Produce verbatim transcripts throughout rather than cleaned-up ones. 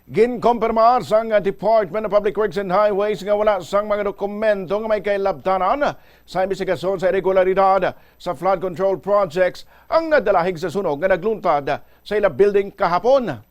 Ginkompirma sang Department of Public Works and Highways nga wala sang mga dokumento nga may kailabtanan sa imbestigasyon sa irregularidad sa flood control projects ang nadalahig sa sunog nga nagluntad sa ila building kahapon.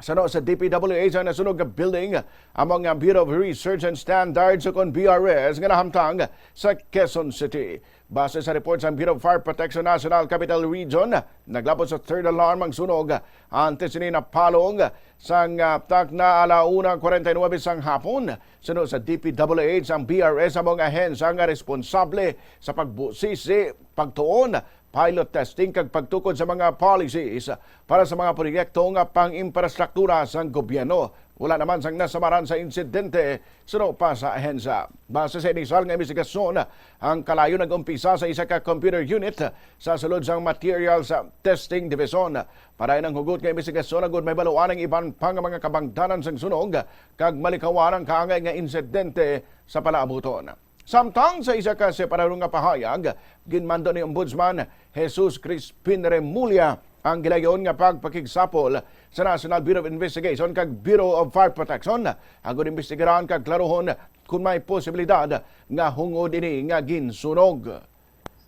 Suno sa D P W H ang nasunog nga building, amo nga Bureau of Research and Standards o kon B R S nga nahamtang sa Quezon City. Base sa report sang Bureau of Fire Protection National Capital Region, naglabot sa third alarm ang sunog. Antes ini napalong sang, ah, takna ala una kwarenta y nuebe sang hapon. Suno sa D P W H, ang B R S amo ang ahensya nga responsable sa pagbusisi, pagtuon, pilot testing kag pagtukod sa mga policies para sa mga proyekto nga pang-infrastruktura sang gobyerno. Wala naman sang nasamaran sa insidente, suno pa sa ahensya. Base sa inisal nga imbestigasyon, ang kalayo nag-umpisa sa isa ka computer unit sa sulod sang Materials Testing Division. Para ang hugot nga imbestigasyon, agud mahibaluan ang iban pa nga mga kabangdanan sang sunog kag malikawan ang kaangay nga insidente sa palaabuton. Samtang sa isa ka separado nga pahayag, ginmando ni Ombudsman Jesus Crispin Remulla ang gilayon nga pagpakigsapol sa National Bureau of Investigation kag Bureau of Fire Protection, agud imbestigaran kag klaruhon kon may posibilidad nga hungod ini nga ginsunog.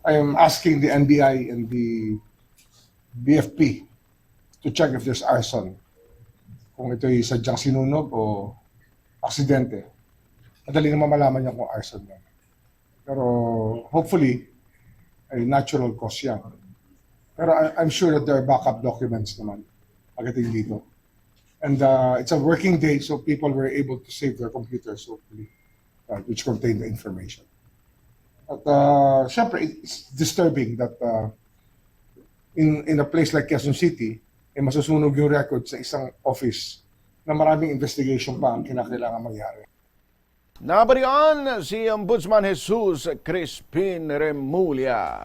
I am asking the N B I and the B F P to check if there's arson. Kung ito'y sadyang sinunog o aksidente. Madali naman malaman niya kung arson yan. Pero hopefully, ay natural cause yan. Pero I, I'm sure that there are backup documents naman pagdating dito. And uh, it's a working day, so people were able to save their computers, hopefully, uh, which contain the information. But uh, syempre, it's disturbing that uh, in, in a place like Quezon City, eh, masusunog yung record sa isang office na maraming investigation pa ang kinakailangan mangyari. Nabalian si Ombudsman Jesus Crispin Remulla.